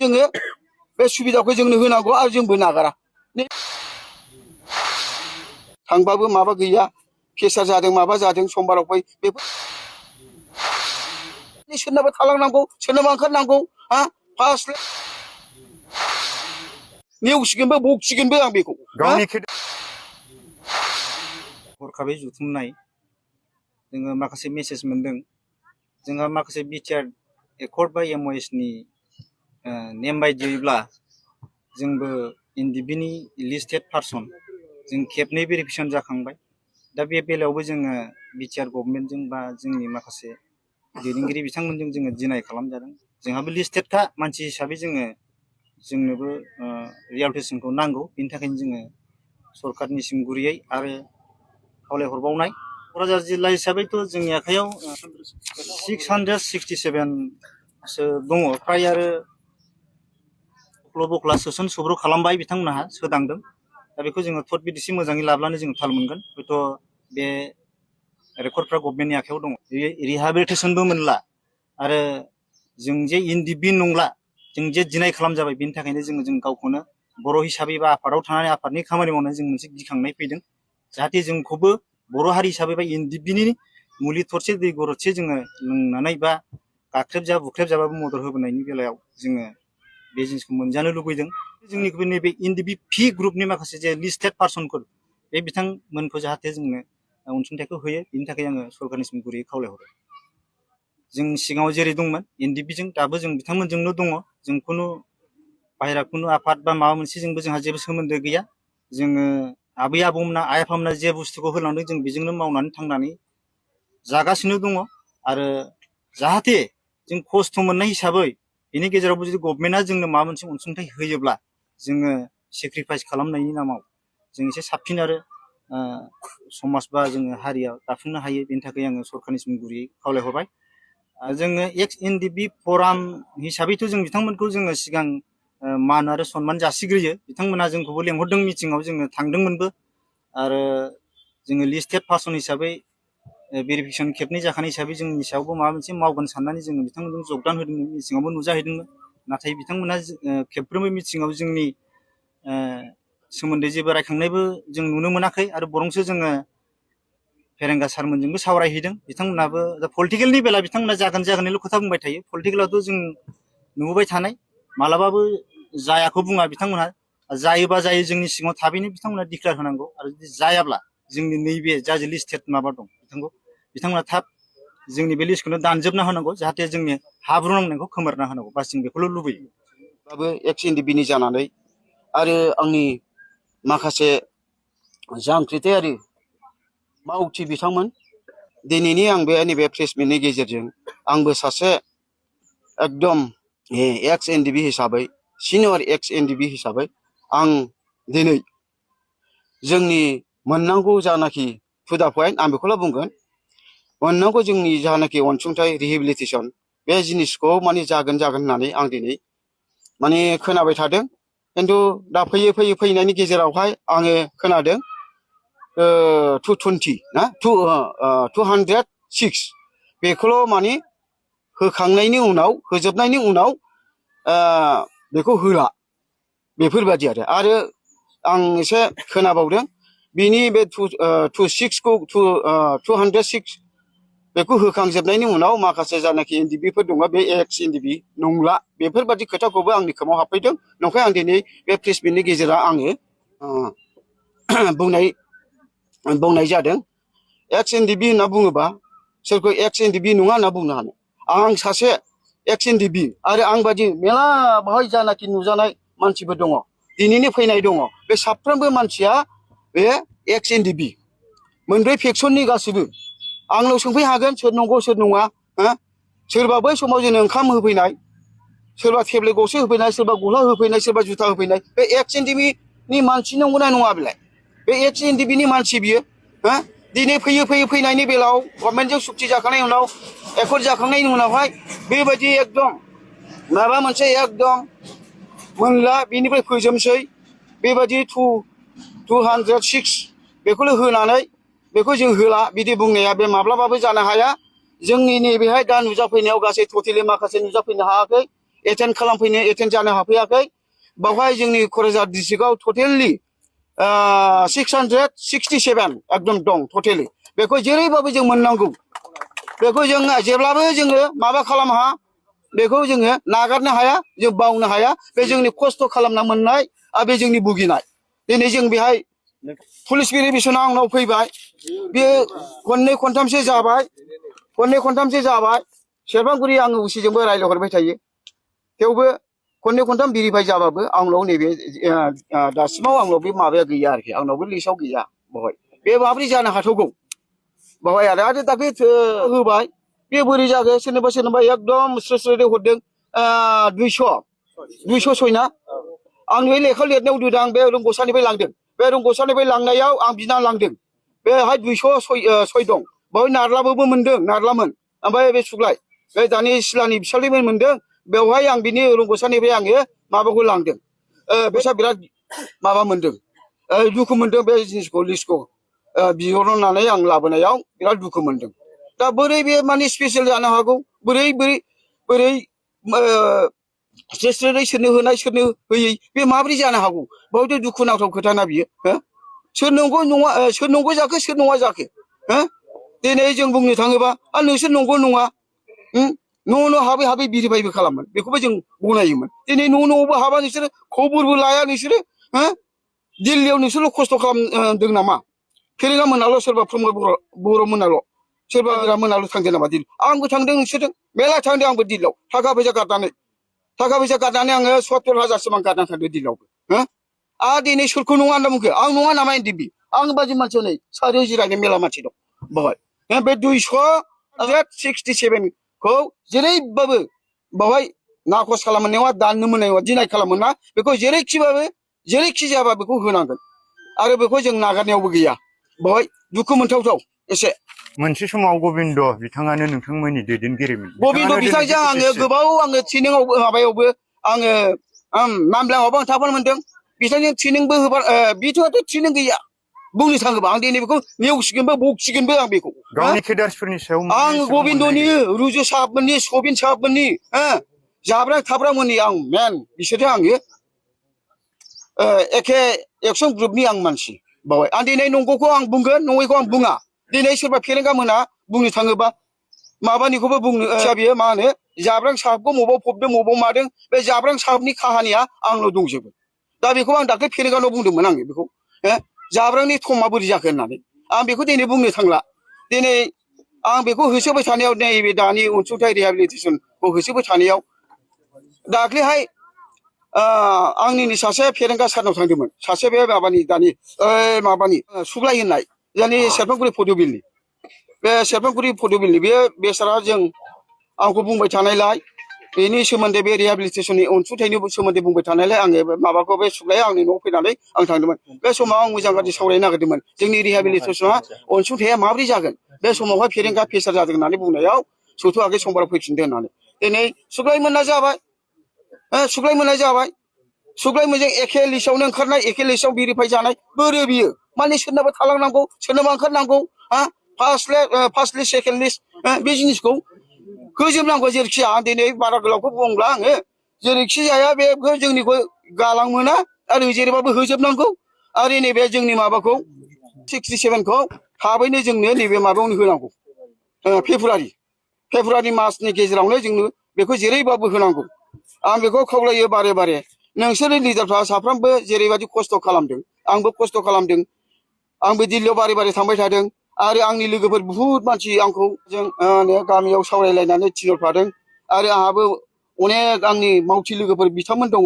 जोङो बे सुबिदाखौ जोंनो होनांगौ आरो जोंबो नागारा थांबाबो माबा गैया केसार जादों माबा जादों समबाराव फै बेफोर सोरनाबा थालांनांगौ सोरनाबा ओंखारनांगौ हा फार्स्ट नेवसिगोनबो बखिगोनबो आं बेखौ गावनि हरखाबै जुथुमनाय जोङो माखासे मेसेज मोनदों जोंहा माखासे बिटिआर एकर्ड बा एमअएस नि नेम बायदियैब्ला जोंबो एनडिबिनि लिस्टेड पार्सन जों खेबनै भेरिफिकेसन जाखांबाय दा बे बेलायावबो जोङो बिटिआर गभर्नमेन्टजों बा जोंनि माखासे दैदेनगिरि बिथांमोनजों जोङो डिनाय खालामजादों जोंहाबो लिस्टेडखा मानसि हिसाबै जोंनोबो रिहेबिलिटेसनखौ नांगौ बेनि थाखायनो जोङो सरकारनिसिम गुरैयै आरो खावलायहरबावनाय क'क्राझार जिल्ला हिसाबैथ' जोंनि आखायाव 667 सो दङ फ्राय आरो बख्ला सोसन सब्र खालामबाय बिथांमोनहा सोदांदों दा बेखौ जोङो थर्ड बिदिसि मोजाङै लाब्लानो जोङो थाल मोनगोन हयथ' बे रेकर्डफ्रा गभर्नमेन्टनि आखायाव दङ रिहेबिलिटेसनबो मोनला आरो जों जे एनडिबि नंला जों जे डिनाय खालामजाबाय बेनि थाखायनो जों गावखौनो बर' हिसाबै बा आफादाव थानानै आफादनि खामानि मावनानै जों मोनसे गिखांनाय फैदों जाहाथे जोंखौबो बर' हारि हिसाबै बा एनडिबिनि मुलि थरसे दै गरदसे जोङो लोंनानै बा गाख्रेबजा बुख्रेबजाबाबो मदद होबोनायनि बेलायाव जोङो बे जिनिसखौ मोनजानो लुबैदों जोंनिखौबो नैबे एनडिबि पि ग्रुपनि माखासे जे लिस्टेड पार्सनफोर बे बिथांमोनखौ जाहाथे जोंनो अनसुंथाइखौ होयो बेनि थाखाय आङो सरकारनिसिम गुरैयै खावलायहरो जों सिगाङाव जेरै दंमोन एनडिबिजों दाबो जों बिथांमोनजोंनो दङ जों खुनु बाहेरा खुनु आफाद बा माबा मोनसेजोंबो जोंहा जेबो सोमोन्दो गैया जोङो आबै आबौमोना आइ आफामोना जे बुस्थुखौ होलांदों जों बेजोंनो मावनानै थांनानै जागासिनो दङ आरो जाहाथे जों खस्थ' मोननाय हिसाबै बेनि गेजेरावबो जुदि गभर्नमेन्टआ जोंनो माबा मोनसे अनसुंथाइ होयोब्ला जोङो सेक्रिफाइस खालामनायनि नामाव जों एसे साबसिन आरो समाज बा जोङो हारिया दाफुंनो हायो बेनि थाखाय आङो सरकारनिसिम गुरैयै खावलायहरबाय जोङो एक्स एनडिबि फराम हिसाबैथ' जों बिथांमोनखौ जोङो सिगां मान आरो सनमान जासिग्रोयो बिथांमोना जोंखौबो लेंहरदों मिटिङाव जोङो थांदोंमोनबो आरो जोङो लिस्टेड पार्सन हिसाबै भेरिफिकेसन खेबनै जाखानाय हिसाबै जोंनि सायावबो माबा मोनसे मावगोन साननानै जोङो बिथांमोनजों जगदान होदोंमोन मिटिङावबो नुजाहैदोंमोन नाथाय बिथांमोना खेबफ्रोमबो मिटिङाव जोंनि सोमोन्दै जेबो रायखांनायबो जों नुनो मोनाखै आरो बरंसो जोङो फेरेंगा सारमोनजोंबो सावरायहैदों बिथांमोनाबो पलिटिकेलनि बेला बिथांमोना जागोननिल' खोथा बुंबाय थायो पलिटिकेलावथ' जों नुबोबाय थानाय मालाबाबो जायाखौ बुङा बिथांमोनहा जायोबा जायो जोंनि सिगाङाव थाबैनो बिथांमोना डिक्लेयार होनांगौ आरो जुदि जायाब्ला जोंनि नैबे जा जे लिस्टेड माबा दं बिथांमोना थाब जोंनि बे लिस्टखौनो दानजोबना होनांगौ जाहाथे जोंनि हाब्रु नांनायखौ खोमोरना होनांगौ बास जों बेखौल' लुबैयो एक्स एनडिबिनि जानानै आरो आंनि माखासे जांख्रिथायारि मावथि बिथांमोन दिनैनि आं बे नैबे प्रेसमिटनि गेजेरजों आंबो सासे एकदम एक्स एनडिबि हिसाबै सिनियर एक्स एनडिबि हिसाबै आं दिनै जोंनि मोननांगौ जानाखि टु दा पइन्ट आं बेखौल' बुंगोन मोननांगौ जोंनि जानाखि अनसुंथाइ रिहेबिलिटेसन बे जिनिसखौ माने जागोन होननानै आं दिनै माने खोनाबाय थादों खिन्थु दा फैयै फैनायनि गेजेरावहाय आङो खोनादों 220 ना 206 बेखौल' माने होखांनायनि उनाव होजोबनायनि उनाव बेखौ होला बेफोरबायदि आरो आं एसे खोनाबावदों बिनि बे 206 बेखौ होखांजोबनायनि उनाव माखासे जानाखि एनडिबिफोर दङ बे एक्स एनडिबि नंला बेफोरबायदि खोथाखौबो आंनि खोमाव हाबफैदों नंखाय आं दिनै बे प्रेस मिटनि गेजेराव आङो बुंनाय जादों एक्स एनडिबि होनना बुङोबा सोरखौ एक्स एनडिबि नङा होनना बुंनो हानो आं सासे एक्स एनडिबि आरो आं बादि मेला बाहाय जानाखि नुजानाय मानसिफोर दङ दिनैनो फैनाय दङ बे साफ्रोमबो मानसिया बे एक्स एनडिबि मोनब्रै फेक्सननि गासैबो आंनाव सोंफै हागोन सोर नंगौ सोर नङा सोरबा बै समाव जोंनो ओंखाम होफैनाय सोरबा टेब्लेट गंसे होफैनाय सोरबा गस्ला होफैनाय सोरबा जुथा होफैनाय बे एक्स एनडिबिनि मानसि नंगौना नङा बेलाय बे एक्स एनडिबिनि मानसि बियो दिनै फैनायनि बेलायाव गभर्नमेन्टजों सुक्ति जाखांनायनि उनाव एकर्ड जाखांनायनि उनावहाय बेबायदि एकदम माबा मोनसे एकदम मोनला बेनिफ्राय फोजोबसै बेबायदि 206 बेखौल' होनानै बेखौ जों होला बिदि बुंनाया बे माब्लाबाबो जानो हाया जोंनि नैबेहाय दा नुजाफैनायाव गासै टटेलि माखासे नुजाफैनो हायाखै एटेन्ड खालामफैनो एटेन्ड जानो हाफैयाखै बावहाय जोंनि क'क्राझार डिस्ट्रिक्टआव टटेलि 667 एकदम दं टटेलि बेखौ जेरैबाबो जों मोननांगौ बेखौ जों जेब्लाबो जोङो माबा खालामहा बेखौ जोङो नागारनो हाया जों बावनो हाया बे जोंनि खस्थ' खालामना मोननाय आरो बे जोंनि भुगिनाय दिनै जों बेहाय पुलिस भेरिफिकेसना आंनाव फैबाय बे खननै खनथामसो जाबाय सेरफांगुरि आङो उसिजोंबो रायज्लायहरबाय थायो थेवबो खननै खनथाम भेरिफाइ जाबाबो आंनाव नैबे दासिमाव आंनाव बे माबाया गैया आरोखि आंनावबो लिस्टआव गैया बावहाय बे माबोरै जानो हाथावगौ बावहाय आरो दाख्लै होबाय बे बोरै जागोन सोरनोबा एकदम स्रो स्रो हरदों 206 ना आं बे लेखा लिरनायाव दोदां आं बे रोंगौसानिफ्राय लांदों बे रोंगौसानिफ्राय लांनायाव आं बिना लांदों बेहाय 206 दं बावहाय नारलाबो मोनदों नारलामोन ओमफ्राय बे सुग्लाय बे दानि सिलानि बिसालैमोन मोनदों बेवहाय आं बिनि रोंगौसानिफ्राय आङो माबाखौ लांदों बेसा बिराद माबा मोनदों दुखु मोनदों बे जिनिसखौ लिस्टखौ बिहरनानै आं लाबोनायाव बिराद दुखु मोनदों दा बोरै बे माने स्पेसियेल जानो हागौ बोरै स्टेसनारि सोरनो होनाय सोरनो होयै बे माबोरै जानो हागौ बावथ' दुखुनांथाव खोथा ना बियो सोर नंगौ नङा सोर नंगौ जाखो सोर नङा जाखो दिनै जों बुंनो थाङोबा नोंसोर नंगौ नङा न' हाबै भेरिफाइबो खालामोन बेखौबो जों गनायोमोन दिनै न'आवबो हाबा नोंसोरो खबरबो लाया नोंसोरो दिल्लीयाव नोंसोरल' खस्थ' खालामदों नामा फेरेंगा मोनाल' सोरबा प्रमद बर' मोनाल' सोरबा मोनाल' थांदों नामा दिल्ली आंबो थांदों नोंसोरजों मेला थांदों आंबो दिल्लीयाव थाखा फैसा गारनानै आङो 70,000 आं गारनानै थांदों दिल्लीयावबो आरो दिनै सोरखौ नङा होनना बुंखो आं नङा नामा एनडिबि आं बादि मानसियाव नै सारियाव जिरायनाय मेला मानसि दं बावहाय बे 267 खौ जेरैबाबो बावहाय नाखस खालामनो नङा दाननो मोननाय नङा दिनाय खालामो ना बेखौ जेरैखि जायाबा बेखौ होनांगोन आरो बेखौ जों नागारनायावबो गैया बावहाय दुखु मोनथावथाव एसे मोनसे समाव गबिन्द बिथाङानो नोंथांमोननि दैदेनगिरिमोन गबिन्द बिथांजों आङो गोबाव आङो ट्रेनिंआव माबायावबो आङो नामलाङावबो आं थाफानो मोनदों बिथांजों ट्रेनिंबो होबा बिथाङाथ' ट्रेनिं गैया बुंनो थाङोबा आं दिनै बेखौ नेवसिगोनबो बखिगोनबो आं बेखौ गावनि केडार्सफोरनि सायाव आं गबिन्दनि रुजु साहाबमोननि सबिन साहाबमोननि जाब्रा थाब्रामोननि आं मेन बिसोरजों आङो एखे एक्सन ग्रुपनि आं मानसि बावहाय आं दिनै नंगौखौ आं बुंगोन नङैखौ आं बुङा दिनै सोरबा फेरेंगा मोना बुंनो थाङोबा माबानिखौबो बुंनो बियो मा होनो जाब्रां साहाबखौ मबाव फबदों मबाव मादों बे जाब्रां साहाबनि काहानिया आंनाव दंजोबो दा बेखौ आं दाख्लै फेरेंगानाव बुंदोंमोन आङो बेखौ जाब्रांनि थमा बोरै जाखो होननानै आं बेखौ दिनै बुंनो थांला दिनै आं बेखौ होसोबाय थानायाव नैबे दानि अनसुंथाइ रिहेबिलिटेसनखौ होसोबाय थानायाव दाख्लैहाय आंनिनो सासे फेरेंगा सारनाव थांदोंमोन सासे बे माबानि दानि माबानि सुग्लाय होननाय जोंनि सेरफांगुरि फदबिलनि बे सेरफांगुरि फदबिलनि बे बेसारा जों आंखौ बुंबाय थानायलाय बेनि सोमोन्दै बे रिहेबिलिटेसननि अनसुंथाइनि सोमोन्दै बुंबाय थानायलाय आङो माबाखौ बे सुग्लाया आंनि न'आव फैनानै आं थांदोंमोन बे समाव आं मोजां गाज्रि सावरायनो नागिरदोंमोन जोंनि रिहेबिलिटेसना अनसुंथाइया माबोरै जागोन बे समावहाय फेरेंगा फेसार जादों होननानै बुंनायाव सौथुआखै समबाराव फैफिनदों होननानै दिनै सुग्लाय मोनना जाबाय सुग्लाय मोनजों एखे लिस्टआवनो ओंखारनाय एखे लिस्टआव भेरिफाइ जानाय बोरो बियो माने सोरनाबा थालांनांगौ सोरनाबा ओंखारनांगौ फार्स्ट लिस्ट सेकेन्ड लिस्ट बे जिनिसखौ होजोबनांगौ जेरैखि आं दिनै बारा गोलावखौ बुंला आङो जेरैखि जाया बेखौ जोंनिखौ गालांमोना आरो जेरैबाबो होजोबनांगौ आरो नैबे जोंनि माबाखौ 67खौ थाबैनो जोंनो नैबे माबायावनो होनांगौ फेब्रुवारि मासनि गेजेरावनो जोंनो बेखौ जेरैबाबो होनांगौ आं बेखौ खावलायो बारे नोंसोरनि लिडारफ्रा साफ्रोमबो जेरैबायदि खस्थ' खालामदों आंबो खस्थ' खालामदों आंबो दिल्लीयाव बारे थांबाय थादों आरो आंनि लोगोफोर बुहुत मानसि आंखौ जों गामियाव सावरायलायनानै थिनहरफादों आरो आंहाबो अनेक आंनि मावथि लोगोफोर बिथांमोन दङ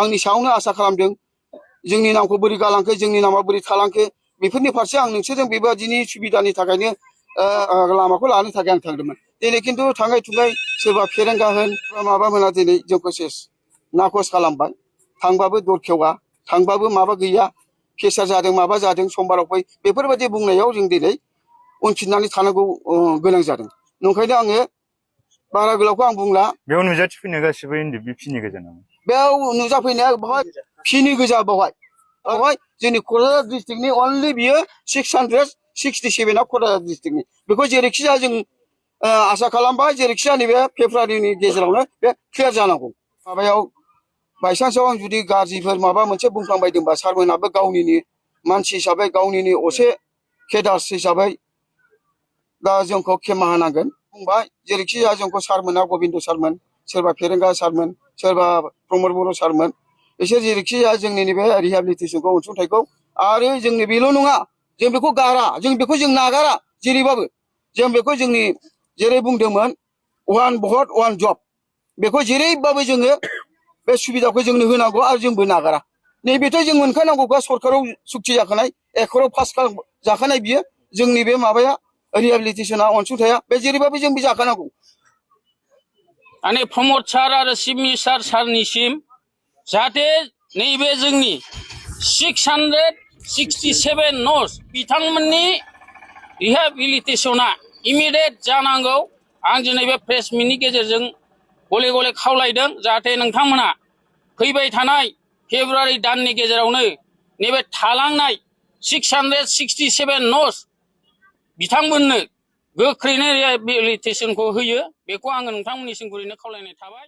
आंनि सायावनो आसा खालामदों जोंनि नामखौ बोरै गालांखो जोंनि नामा बोरै थालांखो बेफोरनि फारसे आं नोंसोरजों बेबादिनि सुबिदानि थाखायनो लामाखौ लानो थाखाय आं थांदोंमोन दिनै खिन्थु थाङै थुङै सोरबा फेरेंगा होन माबा मोना दिनै जोंखौ सेस नाखस खालामबाय थांबाबो दर खेवा थांबाबो माबा गैया केसार जादों माबा जादों समबाराव फै बेफोरबायदि बुंनायाव जों दिनै उनफिननानै थानांगौ गोनां जादों नंखायनो आङो बारा गोलावखौ आं बुंला बेयाव नुजाथिफैनाय गासिबो एनडिबि फिनि गोजा नामा बेयाव नुजाफैनाया बेवहाय फिनि गोजा बेवहाय जोंनि क'क्राझार डिस्ट्रिक्टनि अनलि बियो 667 क'क्राझार डिस्ट्रिक्टनि बेखौ जेरैखि जाया जों आसा खालामबाय जेरैखि जाया नैबे फेब्रुवारिनि गेजेरावनो बे क्लियार जानांगौ माबायाव बायसान्सआव आं जुदि गाज्रिफोर माबा मोनसे बुंफ्लांबायदोंबा सारमोनाबो गावनिनो मानसि हिसाबै गावनिनो असे केडार्स हिसाबै दा जोंखौ खेमा होनांगोन बुंबाय जेरैखि जाया जोंखौ सारमोना गबिन्द सारमोन सोरबा फेरेंगा सारमोन सोरबा प्रमद बर' सारमोन बिसोर जेरैखि जाया जोंनि नैबे रिहेबिलिटेसनखौ अनसुंथाइखौ आरो जोंनि बेल' नङा जों बेखौ गारा जों नागारा जेरैबाबो जों बेखौ जोंनि जेरै बुंदोंमोन वान भट वान जब बेखौ जेरैबाबो जोङो बे सुबिदाखौ जोंनो होनांगौ आरो जोंबो नागारा नैबेथ' जों मोनखानांगौखा सरकाराव सुक्ति जाखानाय एकराव पास जाखानाय बियो जोंनि बे माबाया रिहेबिलिटेसना अनसुंथाइया बे जेरैबाबो जोंबो जाखानांगौ माने प्रमद सार आरो चिफ मिनिस्टार सारनिसिम जाहाथे नैबे जोंनि 667 न'स बिथांमोननि रिहेबिलिटेसना इमिडियेट जानांगौ आं दिनै बे प्रेस मिटनि गेजेरजों गले गले खावलायदों जाहाथे नोंथांमोना फैबाय थानाय फेब्रुवारि दाननि गेजेरावनो नैबे थालांनाय 667 न'स बिथांमोननो गोख्रैनो रिहेबिलिटेसनखौ होयो बेखौ आङो नोंथांमोननिसिम गुरैनो खावलायनाय थाबाय।